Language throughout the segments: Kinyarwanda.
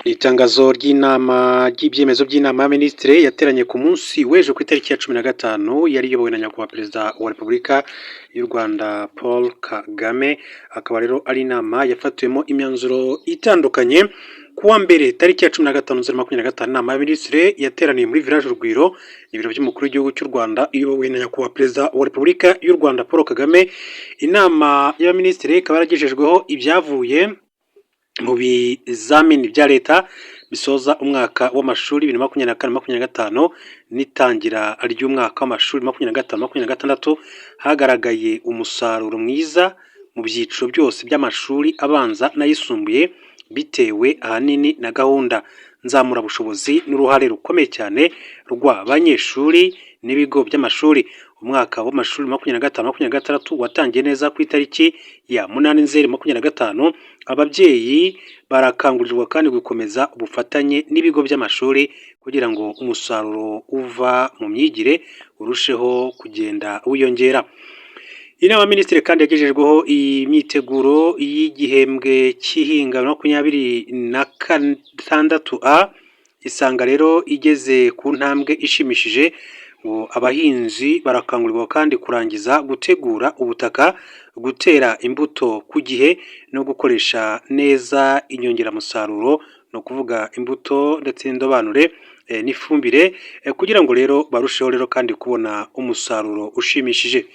Ni itangazo ry'inama ry'ibyemezo by'inama y'abaminisitiri yateranye ku munsi w'ejo ku itariki ya 15, yari iyobowe na Nyakubahwa Perezida wa Repubulika y'u Rwanda Paul Kagame, akaba rero ari inama yafatiwemo imyanzuro itandukanye. Ku wa mbere tariki ya 15 Nzeri 25, inama y'abaminisitiri yateraniye muri Village Urugwiro, ibiro by'umukuru w'igihugu cy'u Rwanda, iyobowe na Nyakubahwa Perezida wa Repubulika y'u Rwanda Paul Kagame. Inama y'abaminisitiri ikaba yaragejejweho ibyavuye mu bizamini bya leta bisoza umwaka w'amashuri 2024/25 n'itangira ry'umwaka w'amashuri 2025/26. Hagaragaye umusaruro mwiza mu byiciro byose by'amashuri abanza n'ayisumbuye, bitewe ahanini na gahunda nzamurabushobozi n'uruhare rukomeye cyane rw'abanyeshuri n'ibigo by'amashuri. Umwaka w'amashuri 2025/26 watangiye neza ku itariki ya 8 Nzeri 2025. Ababyeyi barakangurirwa kandi gukomeza ubufatanye n'ibigo by'amashuri kugira ngo umusaruro uva mu myigire urusheho kugenda wiyongera. Inama y'abaminisitiri kandi yagejejweho imyiteguro y'igihembwe cy'ihinga 26 A, isanga rero igeze ku ntambwe ishimishije, ngo abahinzi barakangurirwa kandi kurangiza gutegura ubutaka, gutera imbuto ku gihe no gukoresha neza inyongeramusaruro, ni ukuvuga imbuto ndetse n'indobanure n'ifumbire, kugira ngo rero barusheho rero kandi kubona umusaruro ushimishije.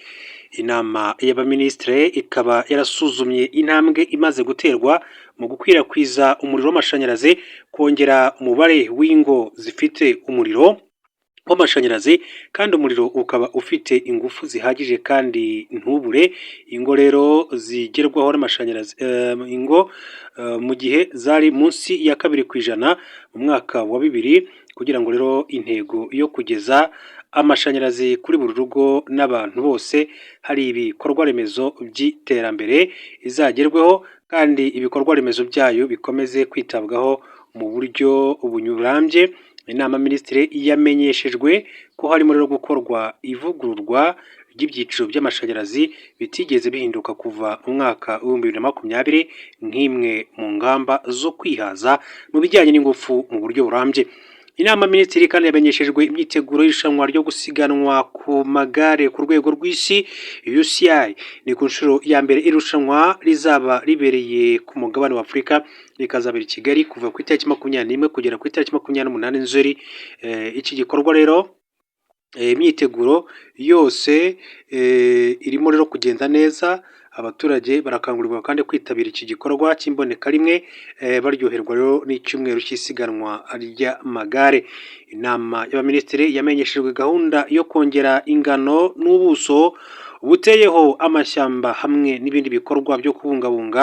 Inama y'abaminisitiri ikaba yarasuzumye intambwe imaze guterwa mu gukwirakwiza umuriro w'amashanyarazi, kongera umubare w'ingo zifite umuriro w'amashanyarazi kandi umuriro ukaba ufite ingufu zihagije kandi ntubure. Ingo rero zigerwaho n'amashanyarazi, ingo mu gihe zari munsi ya 2% mu mwaka wa 2000, kugira ngo rero intego yo kugeza amashanyarazi kuri buri rugo n'abantu bose hari ibikorwa remezo by'iterambere izagerweho, kandi ibikorwa remezo byayo bikomeze kwitabwaho mu buryo burambye. Inama y'abaminisitiri yamenyeshejwe ko harimo rero gukorwa ivugururwa ry'ibyiciro by'amashanyarazi bitigeze bihinduka kuva mu mwaka wa 2020, nk'imwe mu ngamba zo kwihaza mu bijyanye n'ingufu mu buryo burambye. Inama y'abaminisitiri kandi yamenyeshejwe imyiteguro y'irushanwa ryo gusiganwa ku magare ku rwego rw'isi UCI. Ni ku nshuro ya mbere irushanwa rizaba ribereye ku mugabane wa Afurika, rikazabera i Kigali kuva ku itariki 21 kugera ku itariki 28 Nzeri. Iki gikorwa rero, imyiteguro yose irimo rero kugenda neza. Abaturage barakangurirwa kandi kwitabira iki gikorwa cy'imbonekarimwe, baryoherwa rero n'icyumweru cy'isiganwa ry'amagare. Inama y'abaminisitiri yamenyeshejwe gahunda yo kongera ingano n'ubuso buteyeho amashyamba hamwe n'ibindi bikorwa byo kubungabunga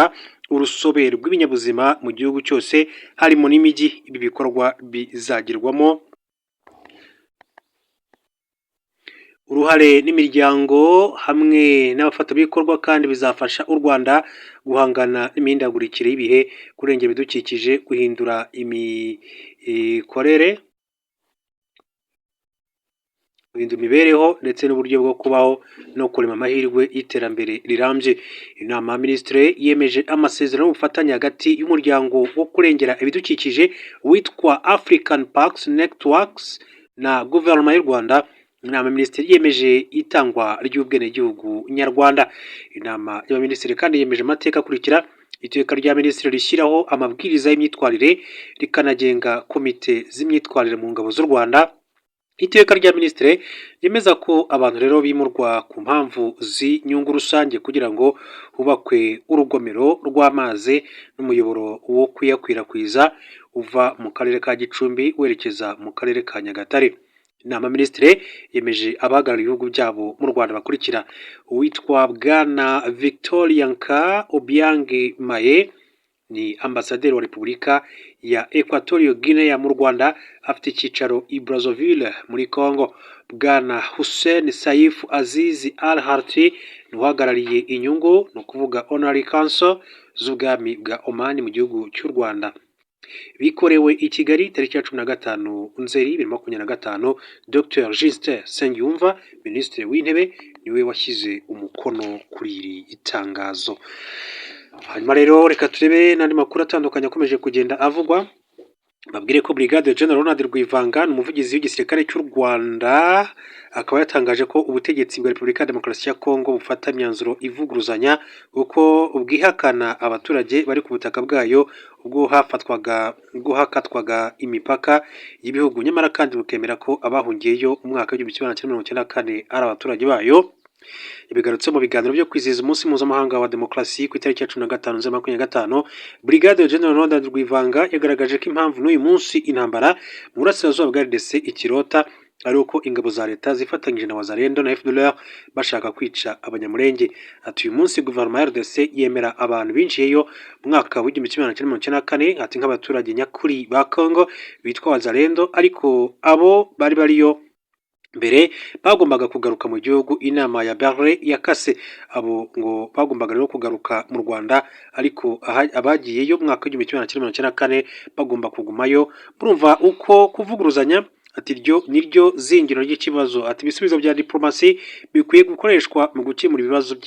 urusobe rw'ibinyabuzima mu gihugu cyose, harimo n'imijyi. Ibi bikorwa bizagerwamo uruhare n'imiryango hamwe n'abafatanyabikorwa, kandi bizafasha u Rwanda guhangana n'imihindagurikire y'ibihe, kurengera ibidukikije, guhindura imikorere, guhindura imibereho ndetse n'uburyo bwo kubaho no kurema amahirwe y'iterambere rirambye. Inama y'abaminisitiri yemeje amasezerano y'ubufatanye hagati y'umuryango wo kurengera ibidukikije witwa African Parks Networks na Guverinoma y'u Rwanda. Inama y'abaminisitiri yemeje itangwa ry'ubwenegihugu nyarwanda. Inama y'abaminisitiri kandi yemeje amateka akurikira: iteka rya minisitiri rishyiraho amabwiriza y'imyitwarire rikanagenga komite z'imyitwarire mu ngabo z'u Rwanda, iteka rya minisitiri ryemeza ko abantu rero bimurwa ku mpamvu z'inyungu rusange kugira ngo hubakwe urugomero rw'amazi n'umuyoboro wo kuyakwirakwiza uva mu karere ka Gicumbi werekeza mu karere ka Nyagatare. Inama y'abaminisitiri yemeje abahagarariye ibihugu byabo mu Rwanda bakurikira: uwitwa Bwana Victoria Nka Obiang Maye ni ambasaderi wa Repubulika ya Equatorial Guinea mu Rwanda, afite icyicaro i Brazzaville muri Congo. Bwana Hussein Saif Aziz Al Harthi ni uhagarariye inyungu, ni ukuvuga Honorary Council z'ubwami bwa Oman mu gihugu cy'u Rwanda. Bikorewe i Kigali tariki ya 15 Nzeri 2025. Dr Justin Nsengiyumva, Minisitiri w'Intebe, niwe washyize umukono kuri iri tangazo. Hanyuma rero reka turebe n'andi makuru atandukanye akomeje kugenda avugwa. Babwire ko Brigade General Ronald Rwivanga ni umuvugizi w'igisirikare cy'u Rwanda, akaba yatangaje ko ubutegetsi bwa Repubulika ya Demokarasi ya Kongo bufata imyanzuro ivuguruzanya, kuko bwihakana abaturage bari ku butaka bwayo ubwo hakatwaga imipaka y'ibihugu, nyamara kandi bukemera ko abahungiyeyo mu mwaka w'1994 ari abaturage bayo. Bigarutse mu biganiro byo kwizihiza umunsi mpuzamahanga wa demokarasi ku itariki ya 15 Nzeri 25. Brigade General Ronald Rwivanga yagaragaje ko impamvu n'uyu munsi intambara mu burasirazuba bwa RDC ikirota ari uko ingabo za leta zifatanyije na Wazalendo na FDLR bashaka kwica Abanyamulenge. Ati: "Uyu munsi guverinoma ya RDC yemera abantu binjiyeyo mu mwaka w'1994," ati, "nk'abaturage nyakuri ba Congo bitwa Wazalendo, ariko abo bari bariyo mbere bagombaga kugaruka mu gihugu inama ya Berlin yakase." Abo ngo bagombaga rero kugaruka mu Rwanda, ariko abagiyeyo mu mwaka w'1994 bagomba kugumayo. Murumva uko kuvuguruzanya. Ati: "Ryo niryo zingiro ry'ikibazo." Ati: "Ibisubizo bya diplomasi bikwiye gukoreshwa mu gukemura ibibazo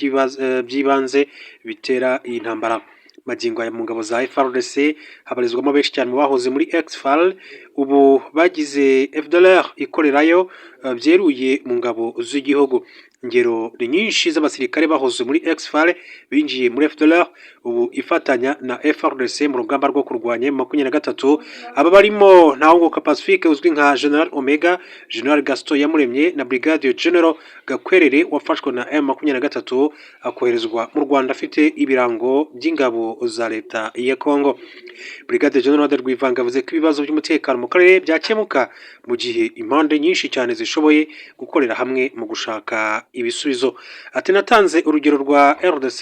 by'ibanze bitera iyi ntambara." Magingo aya mu ngabo za FARDC habarizwamo benshi cyane mu bahoze muri ex-FAR, ubu bagize FDLR ikorerayo byeruye mu ngabo z'igihugu. Ingero ni nyinshi z'abasirikare bahoze muri ex-FAR binjiye muri FDLR, ubu ifatanya na FARDC mu rugamba rwo kurwanya M23. Aba barimo Ntawunguka Pacifique uzwi nka General Omega, General Gaston Yamuremye na Brigadier General Gakwerere wafashwe na M23 akoherezwa mu Rwanda afite ibirango by'ingabo za leta ya Congo. Brigadier General Rwivanga yavuze ko ibibazo by'umutekano mu karere byakemuka mu gihe impande nyinshi cyane zishoboye gukorera hamwe mu gushaka ibisubizo. Ati: "Natanze urugero rwa RDC,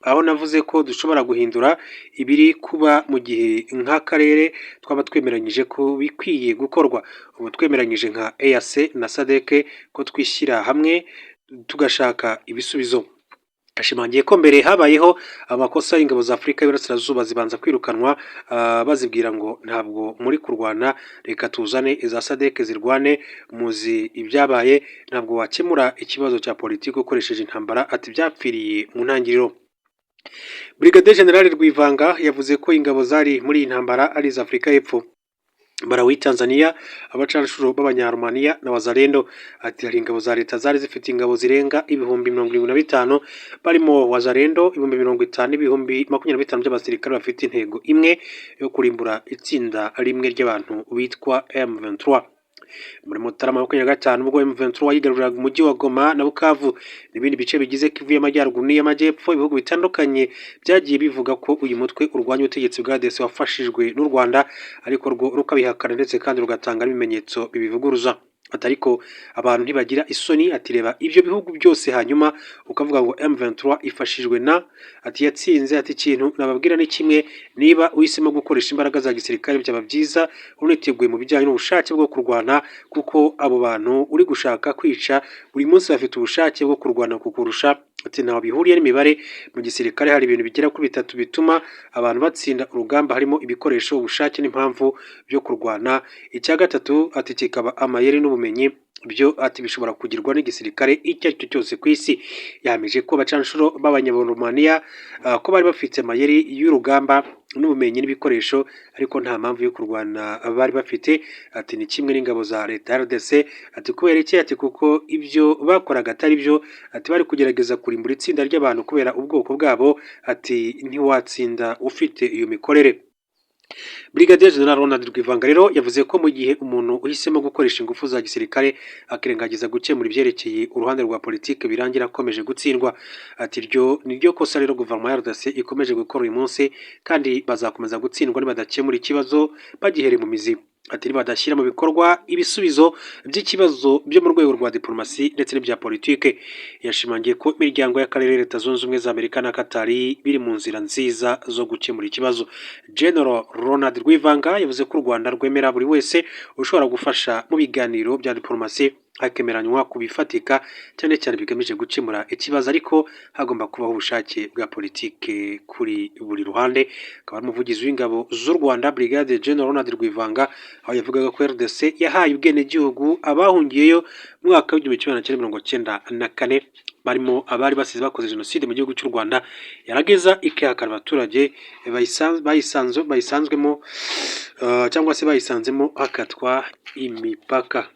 aho navuze ko dushobora guhindura ibiri kuba mu gihe nk'akarere twaba twemeranyije ko bikwiye gukorwa. Ubu twemeranyije nka EAC na SADC ko twishyira hamwe tugashaka ibisubizo." Ashimangiye ko mbere habayeho amakosa, y'ingabo za Afurika y'Iburasirazuba zibanza kwirukanwa, bazibwira ngo ntabwo muri kurwana, reka tuzane iza SADC zirwane, muzi ibyabaye. Ntabwo wakemura ikibazo cya politiki ukoresheje intambara. Ati: "Byapfiriye mu ntangiriro." Brigadier General Rwivanga yavuze ko ingabo zari muri iyi ntambara ari iza Afurika y'Epfo, Malawi, Tanzania, abacanshuro b'Abanyarumaniya na Wazalendo. Ati: "Hari ingabo za leta zari zifite ingabo zirenga 75,000, barimo Wazalendo 50,000 25,000 by'abasirikare bafite intego imwe yo kurimbura itsinda rimwe ry'abantu bitwa M23." Muri Mutarama 25, ubwo M23 yigaruriraga umujyi wa Goma na Bukavu n'ibindi bice bigize Kivu y'Amajyaruguru n'iy'Amajyepfo, ibihugu bitandukanye byagiye bivuga ko uyu mutwe urwanya ubutegetsi bwa RDC wafashijwe n'u Rwanda, ariko rwo rukabihakana ndetse kandi rugatanga n'ibimenyetso bibivuguruza. Ati: "Ariko abantu ntibagira isoni." Ati: "Reba ibyo bihugu byose, hanyuma ukavuga ngo M23 ifashijwe na," ati, "yatsinze." Ati: "Ikintu nababwira ni kimwe: niba uhisemo gukoresha imbaraga za gisirikare, byaba byiza uniteguye mu bijyanye n'ubushake bwo kurwana, kuko abo bantu uri gushaka kwica buri munsi bafite ubushake bwo kurwana kukurusha." Ati: "Ntaho bihuriye n'imibare. Mu gisirikare hari ibintu bigera kuri bitatu bituma abantu batsinda urugamba, harimo ibikoresho, ubushake n'impamvu byo kurwana. Icya gatatu," ati, "kikaba amayeri n'ubumenyi. Byo," ati, "bishobora kugirwa n'igisirikare icyo ari cyo cyose ku isi." Yahamije ko abacanshuro b'Abanyaboromaniya ko bari bafite amayeri y'urugamba n'ubumenyi n'ibikoresho, ariko nta mpamvu yo kurwana bari bafite. Ati: "Ni kimwe n'ingabo za leta ya RDC." Ati: "Kubera iki?" Ati: "Kuko ibyo bakoraga atari byo." Ati: "Bari kugerageza kurimbura itsinda ry'abantu kubera ubwoko bwabo." Ati: "Ntiwatsinda ufite iyo mikorere." Brigadier General Ronald Rwivanga rero yavuze ko mu gihe umuntu uhisemo gukoresha ingufu za gisirikare akirengagiza gukemura ibyerekeye uruhande rwa politiki, birangira akomeje gutsindwa. Ati: "Iryo ni ryo kosa rero guverinoma ya RDC ikomeje gukora uyu munsi, kandi bazakomeza gutsindwa nibadakemura ikibazo bagihereye mu mizi." Ati: "Nibadashyira mu bikorwa ibisubizo by'ikibazo byo mu rwego rwa diplomasi ndetse n'ibya politike." Yashimangiye ko imiryango y'akarere, Leta Zunze Ubumwe za Amerika na Katari biri mu nzira nziza zo gukemura ikibazo. General Ronald Rwivanga yavuze ko u Rwanda rwemera buri wese ushobora gufasha mu biganiro bya diplomasi, hakemeranywa ku bifatika, cyane cyane bigamije gukemura ikibazo, ariko hagomba kubaho ubushake bwa politike kuri buri ruhande. Akaba ari umuvugizi w'ingabo z'u Rwanda, Brigadier General Ronald Rwivanga, aho yavugaga ko RDC yahaye ubwenegihugu abahungiyeyo mu mwaka w'1994, barimo abari basize bakoze jenoside mu gihugu cy'u Rwanda, yarageza ikihakana abaturage bayisanzwemo. cyangwa se bayisanzemo hakatwa imipaka.